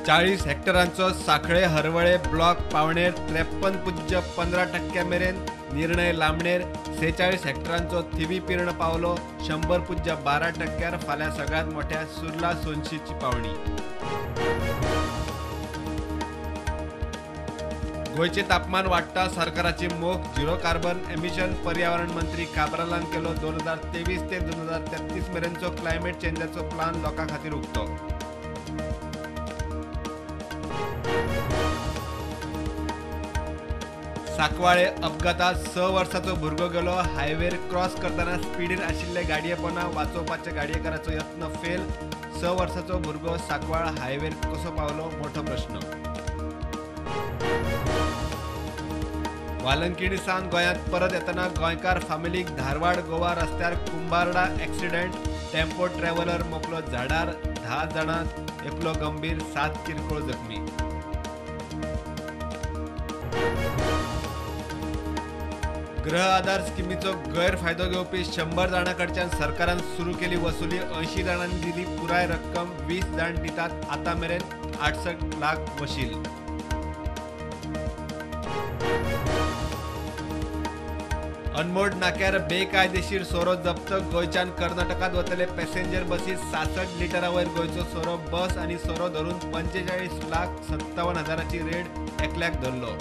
40 हेक्टरांचो सांखळे Harvalem block पावणेर 53.15% मेरेन निर्णय लांबणेर। 46 हेक्टरांचो थिवी पिर्ण पावलो 100.12%। फाल्यां सगळ्यात मोठ्या सुर्ला सोनशीची पावणी। गोंयचें तापमान वाडटा, सरकाराची मोख झिरो कार्बन एमिशन। पर्यावरण मंत्री काब्रालान केलो 2023 ते 2033 मेरेनचो क्लायमेट चेंजाचो प्लान लोकां खातीर उक्तो। सांकवाळे अपघातात 6 वर्साचो भुरगो गेलो। हायवेर क्रॉस करतना स्पिडीर आशिल्ले गाडये पोना वाचोवपाच्या गाडयेकाराचो यत्न फेल। 6 वर्साचो भुरगो सांकवाळ हायवेर कसो पावलो मोठो प्रश्न। वालंकिणी सावन गोंयांत परत येतना गोंयकार फामिलीक धारवाड गोवा रस्त्यार कुंभारडा एक्सिडेंट। टेम्पो ट्रॅव्हलर मोखलो झाडार, 10 जाणां एकलो गंभीर, 7 किरकोळ जखमी। गृह आधार स्किमीचो गैरफायदो घेवपी 100 जाणां कडच्यान सरकारान सुरू केली वसुली। 80 जाणांनी दिली पुराय रक्कम, 20 जाण दितात आतां मेरेन 68 लाख वशील। अनमोड नाक्यार बेकायदेशीर सोरो जप्त। गोंयच्यान कर्नाटकांत वतले पॅसेंजर बसीत 66 लिटरा वयर गोंयचो सोरो। बस आनी सोरो धरून 45,57,000ची रेड, एकल्याक धरलो।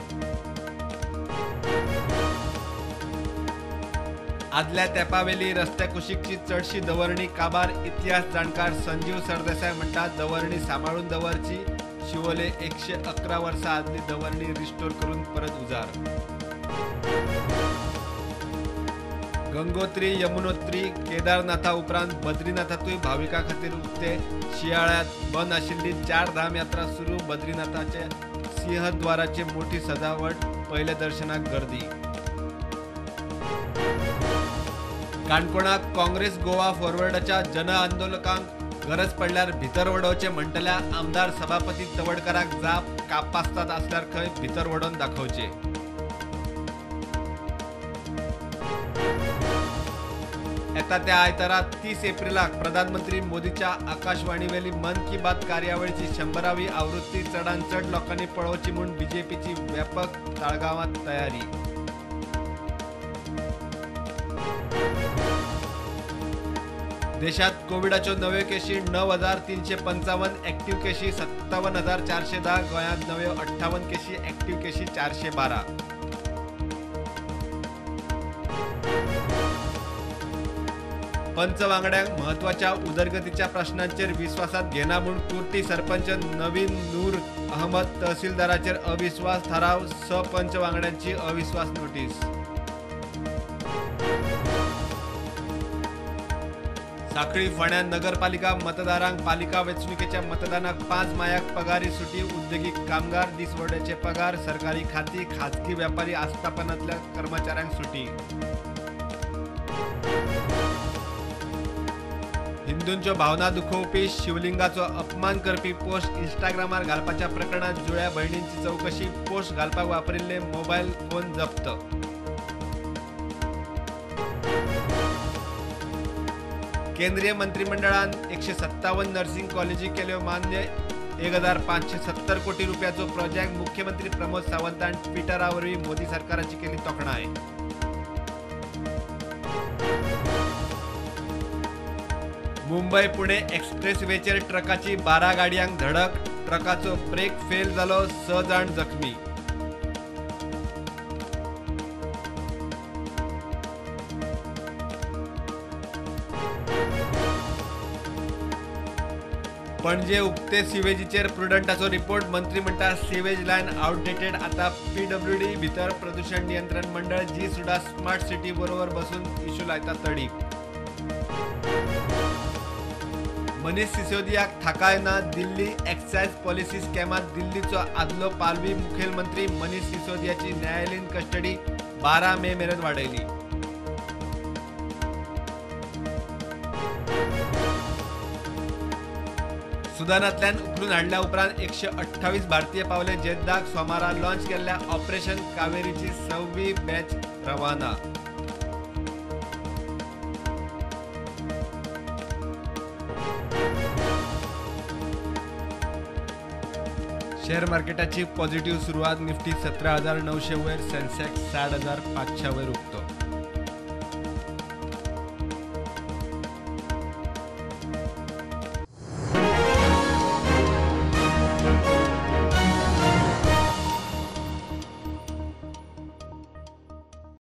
आदल्या तेंपावेली रस्त्या कुशीकची चडशी दवरणी काबार। इतिहास जाणकार संजीव सरदेसाय म्हणटा दवरणी सांबाळून दवरची। शिवोले 111 वर्सां आदली दवरणी रिस्टोर करून परत उजार। गंगोत्री, यमुनोत्री, केदारनाथा उपरांत बद्रीनाथातूय भाविकां खातीर उक्ते। शियाळ्यांत बंद आशिल्ली 4 धाम यात्रा सुरू। बद्रीनाथाचे सिंहद्वाराची मोठी सजावट, पयल्या दर्शनाक गर्दी। काणकोणाक काँग्रेस गोवा फॉरवर्डाच्या जनआंदोलकांक गरज पडल्यार भितर वडोवचें म्हणटल्या आमदार सभापती तवडकाराक जाप। कापास्ताद आसल्यार खंय भितर वडोवन दाखोवचें। येता त्या आयतारा 30 एप्रिलाक प्रधानमंत्री मोदीच्या आकाशवाणीवेली मन की बात कार्यावळीची 100वी आवृत्ती चडान चड लोकांनी पळोवची म्हूण बीजेपीची व्यापक ताळगांवांत तयारी। देशात कोविडाच्यो नव्यो केशी 9,355, ऍक्टिव्ह केशी 57,410। गोंयांत नव्यो 58 केशी, ऍक्टिव्ह केशी 412। पंच वांगड्यांक म्हत्वाच्या उदरगतीच्या प्रश्नांचेर विस्वासात घेना म्हूण कुर्टी सरपंच नवीन नूर अहमद तहसीलदाराचेर अविस्वास थाराव। 6 पंच वांगड्यांची अविस्वास नोटीस। सांखळी फोंड्या नगरपालिका मतदारांक पालिका वेंचणुकेच्या मतदानाक 5 मायाक पगारी सुटी। उद्देगीक कामगार दिसवड्याचे पगार, सरकारी खाती, खाजगी व्यापारी आस्थापनांतल्या कर्मचाऱ्यांक सुटी। हिंदूंच्यो भावना दुखोवपी, शिवलिंगाचो अपमान करपी पोस्ट इंस्टाग्रामार घालपाच्या प्रकरणात जुळ्या भयणींची चवकशी। पोस्ट घालपाक वापरिल्ले मोबायल फोन जप्त। केंद्रीय मंत्रिमंडळान 157 नर्सिंग कॉलेजी केल्यो मान्य। 1,570 कोटी रुपयाचो प्रोजेक्ट। मुख्यमंत्री प्रमोद सावंतान ट्विटरा वरवीं मोदी सरकाराची केली तोखणाय। मुंबय पुणे एक्सप्रेसवेचेर ट्रकाची 12 गाडयांक धडक। ट्रकाचो ब्रेक फेल जालो, 6 जाण जखमी। पणजे उक्ते सिवेजीचेर प्रुडंटाचो रिपोर्ट। मंत्री म्हणटा सिवेज लायन आउटडेटेड। आता पीडब्ल्यूडी भितर प्रदूषण नियंत्रण मंडळ जी सुडा स्मार्ट सिटी बरोबर बसून इशू लायता तडीक। मनीष सिसोदियाक थाकाय ना। दिल्ली एक्सायज पॉलिसी स्कॅमात दिल्लीचो आदलो पालवी मुखेलमंत्री मनीष सिसोदियाची न्यायालयीन कस्टडी 12 मे मेरेन वाडयली। सुदानांतल्यान उखलून हाडल्या उपरांत 128 भारतीय पावले जेद्दाक। सोमारा लॉन्च केल्ल्या ऑपरेशन कावेरीची 6वी बॅच रवाना। शेअर मार्केटाची पॉझिटिव्ह सुरवात. निफ्टी 17,900 वयर, सेन्सेक्स 60,500 वयर उक्तो.